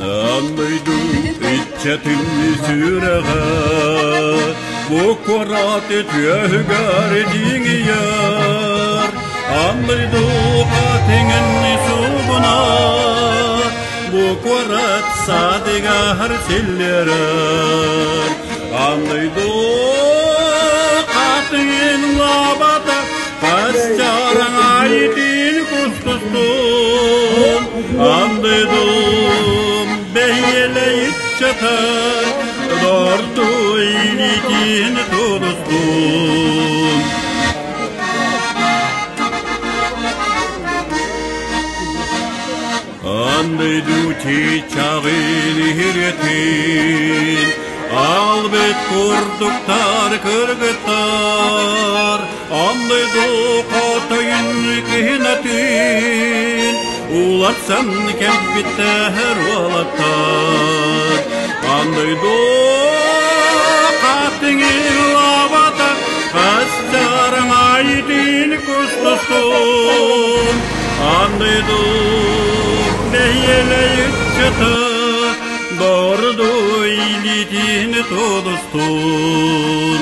Аан дойду иччэтин сүрэҕэ бу куорат үтүөһүгэр дьиҥийэр. Аан дойду хатыҥын суугуна бу куорат саадыгар силлэрэр. Аан дойду хатыҥын лабата хас чараҥ айтын кустустун. Аан дойдум бэйэлэй ыччата дорду илиитин тутустун. Аан дойду чыычааҕын иһирэтин, Албыт курдуктар кыргыттар, Аан дойду хотойун кыһынатын, Уларсан кэлбиттэр уолаттар. Аан дойду хатыҥын лабата, Хас чараҥ айтын кустустун, Аан дойду бэйэлэй ыччата, Дорду илиитин тутустун.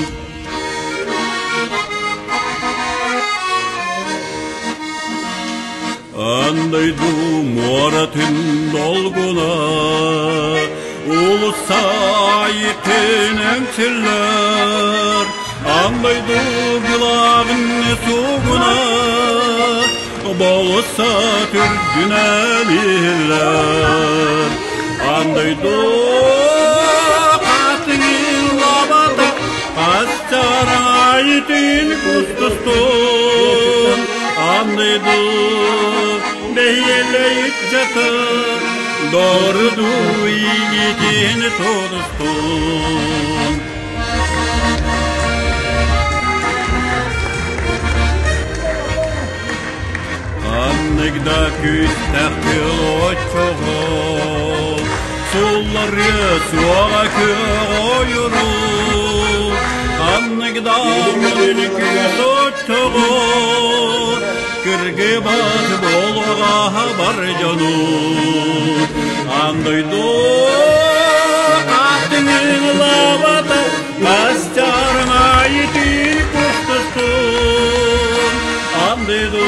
Аан дойду муоратын долгуна, Улуса айытын өҥсүллэр, Аан дойду былааҕын сугуна, Болуса түрдүнэн иһиллэр. Аан дойду хатыҥын лабата, Хас чараҥ кустустун. Аан дойду бэйэлэй ыччата, Дорду илиитин тутустун. Ханнык да күүстээх тыал оччоҕо Сулларыа суоҕа күөх ойуру Ханнык да модун күүс оччоҕо Кыргыбат буолуоҕа бар дьону Аан дойду ааттыҥын лабата Мас чармайытын кустустун Аан дойду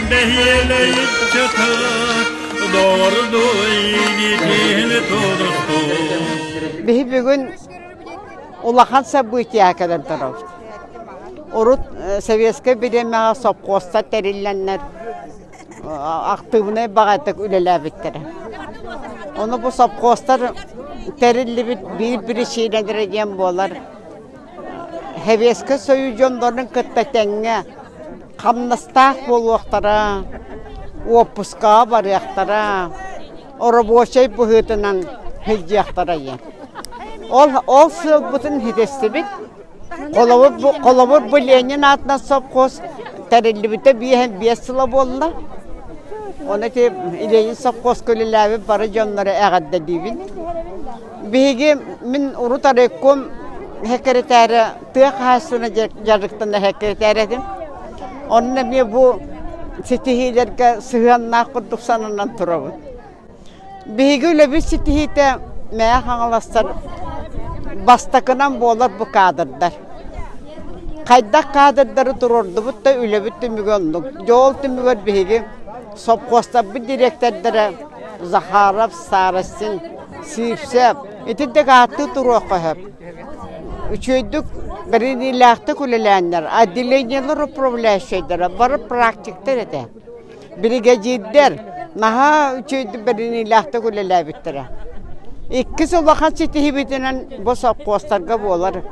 бэһиэлэй ыччата Дорду илиитин тутустун Биһи бүгүн улахан событие кэлэн турабыт. Урут советскай бириэмэҕэ сопхуостар тэриллэннэр актыыбынай баҕайытык үлэлээбиттэрэ. Ону бу сопхуостар тэриллибит биир биричиинэлэрэ диэн буолар Сэбиэскэй Сойуус дьоннорун кытта тэҥҥэ хамнастаах буолуохтара, уоппускаҕа барыахтара, оробуочай быһыытынан сылдьыахтара диэн. Ол, ол сыалбытын ситистибит. Холобур, бу, холобур, бу Ленин аатынан сопхуос тэриллибитэ 55 сыла буолла. Ону ити Ленин сопхуоска үлэлээбит бары дьоннору эҕэрдэлиибин. Биһиги мин урут райком сэкирэтээрэ тыа хаһаайыстыбана дьарыктана сэкирэтээр этим. Онно эмиэ бу ситиһиилэргэ сыһыаннаах курдук сананан турабын. Биһиги үлэбит ситиһиитэ Мэҥэ Хаҥаластар бастакынан буолар бу кадрдар. Хайдах кадрдары туруордубут да үлэбит түмүгэ оннук. Дьэ ол түмүгэр биһиги сопхуостарбыт дириэктэрдэрэ Захаров, Старостин, Сивцев итинник ааттыы туруохха сөп. Үчүгэйдик бэриниилээхтик үлэлээннэр отделениелар управляющайдара бары практиктар этэ. Биригэдьиирдэр наһаа үчүгэйдик бэриниилээхтик үлэлээбиттэрэ. Иккис улахан ситиһиибитинэн бу сопхуостарга буолар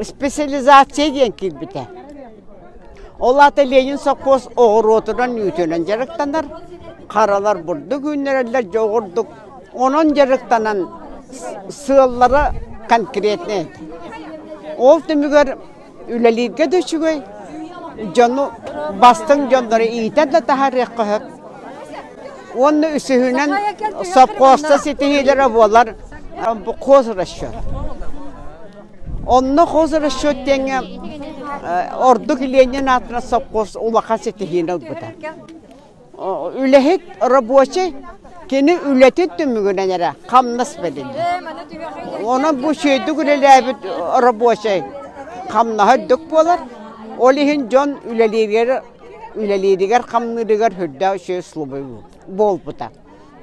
специализация диэн киирбитэ. Ол аата Ленин сопхуос оҕуруотунан үүтүнэн дьарыктанар, харалар бурдук үүннэрэллэр дьэ оҕурдук. Онон дьарыктанан сыаллара конкретнай этэ. Ол түмүгэр үлэлииргэ да үчүгэй, дьону бастыҥ дьоннору иитэн да таһаарыахха сөп. Уонна үсүһүнэн сопхуоста ситиһиилэрэ буолар хозрасчет. Онно хозрасчет диэҥҥэ ордук Ленин аатынан сопхуос улахан ситиһиини ылбыта. Үлэһит рабочий кини үлэтин түмүгүнэн эрэ хамнас бэриллэр. Онон бу үчүгэйдик үлэлээбит рабочий хамнаһа үрдүк буолар. Ол иһин дьон үлэлииригэр үлэлииригэр хамныырыгар үрдээх үчүгэй условия буолбута.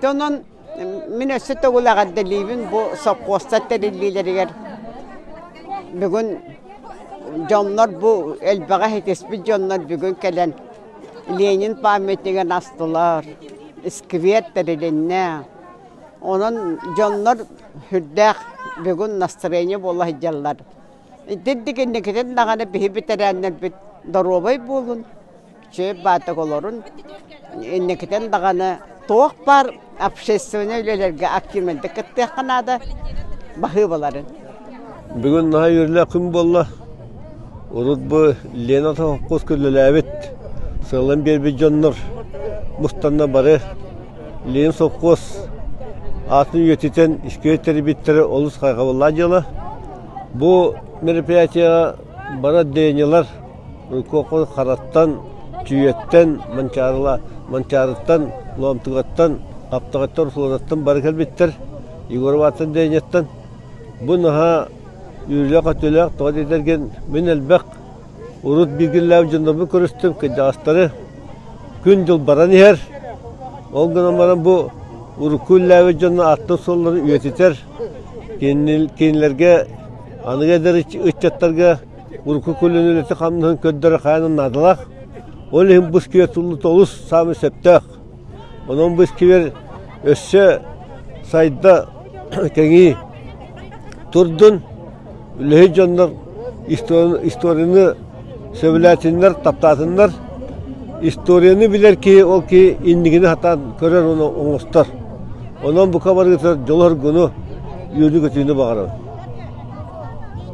Онон мин өссө төгүл эҕэрдэлиибин бу сопхуостар тэриллиилэригэр бүгүн дьоннор бу элбэҕи ситиспит дьоннор бүгүн кэлэн Ленин памятнигын астылар, сквер тэрилиннэ. Онон дьоннор сүрдээх бүгүн настроение буола сылдьаллар. Итинник инникитин даҕаны биһи бэтэрээннэрбит доруобай буолун, үчүгэй баатык олорун, инникитин даҕаны туох баар общественнай үлэлэргэ активнайдык кыттыахха наада, баһыыбаларын. Бүгүн наһаа үөрүүлээх күн буолла. Урут бу Лена сопхуоска үлэлээбит, сыаллан биэрбит дьоннор мустанна бары Ленин сопхуос аатын үйэтитэн искэ тэрийбиттэрэ олус хайҕабыллаах дьыала. Бу мероприятиеҕа бары отделениелар Рукоко Хараттан, Чүйэттэн, Манчаарыла, Манчаарыттан, Лоомтугаттан, Хаптаҕаттан, Русланаттан бары кэлбиттэр. Егоров ааттан отделениеттан. Бу наһаа үөрүүлээх-өтүүлээх, тоҕо диэтэргин мин элбэх урут бииргэлээбит дьоннорбун көрүстүм, кырдьаҕастары. Күн-дьыл баран иһэр. Ол гынан баран бу урукку үлэлээбит дьонно ааттарын-суолларын үйэтитэр, кинилэргэ аныгы эдэр ыччаттарга урукку көлүөнэ үлэтин-хамнаһын көрдөрөр хайаан наадалаах. Ол иһин бу сквер туллута олус саамай сөптөөх. Онон бу сквер өссө сайда кэҥии турдун. Үлэһит дьоннор историяны сөбүлээтиннэр, таптаатыннар. Историяны билэр киһи ол киһи иннигини сатаан көрөр уонна оҥостор. Онон бука барыгытыгар дьолу-соргуну, үөрүү-көтүүнү баҕарабын.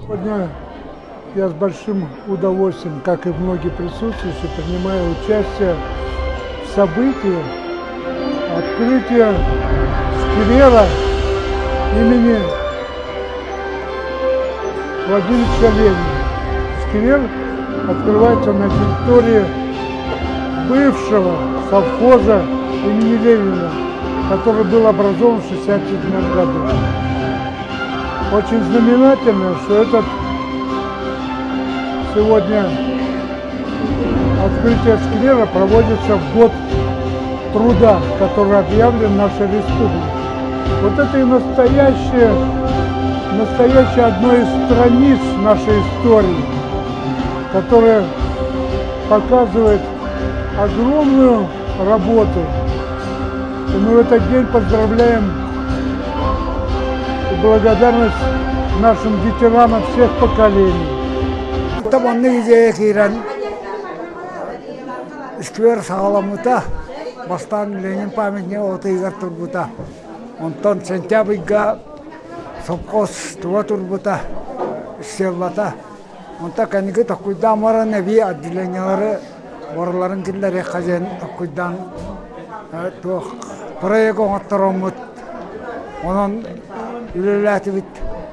Сегодня я с большим удовольствием, как и многие присутствующие, принимаю участие в событии открытия сквера имени Владимира Ленина. Сквер открывается на территории бывшего совхоза имени Ленина, который был образован в 1967 году. Очень знаменательно, что этот сегодня открытие сквера проводится в год труда, который объявлен в нашей республике. Вот это и настоящее, настоящее одно из страниц нашей истории, которая показывает огромную работу. И мы в этот день поздравляем и благодарность нашим ветеранам всех поколений. Маннык идея киирэн сквер саҕаламмыта. Бастаан Ленин памятнига отыйыгар турбута. Онтон сентябрьга совхоз тула турбута, селлата. Онтон кэнники токкуйдаан баран эбии отделениелары барыларын киллэриэххэ диэн токкуйдаан туох проект оҥоттороммут. Онон үлэлээтибит.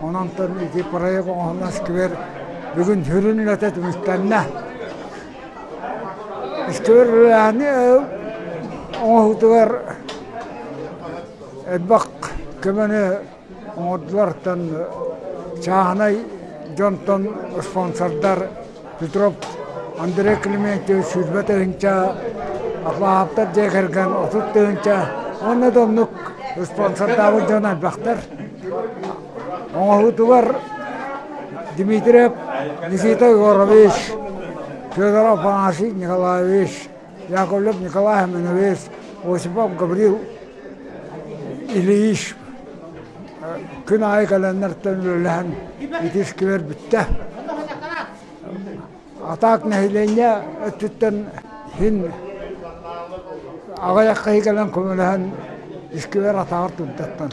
Онон ити проект оҥоһуллан сквер бүгүн сүрүн үлэтэ түмүктэннэ. Сквер үлэни оҥоһуутугар элбэх көмөнү оҥордулартан чааһынай дьонтон спонсордар Петров Андрей Климентьевич 20 тыһыынча, Атлааһаптар дьиэ кэргэн 30 тыһыынча уонна да оннук спонсордаабыт дьон элбэхтэр. Оҥоһуутугар Дмитриев Никита Егорович, Федоров Афанасий Николаевич, Яковлев Николай Семенович, Осипов Гаврил Ильич күн аайы кэлэннэртэн үлэлэһэн ити сквер бүттэ. А так нэһилиэнньэ өттүттэн син аҕыйах киһи кэлэн көмөлөһөн сквер атаҕар турдаттан.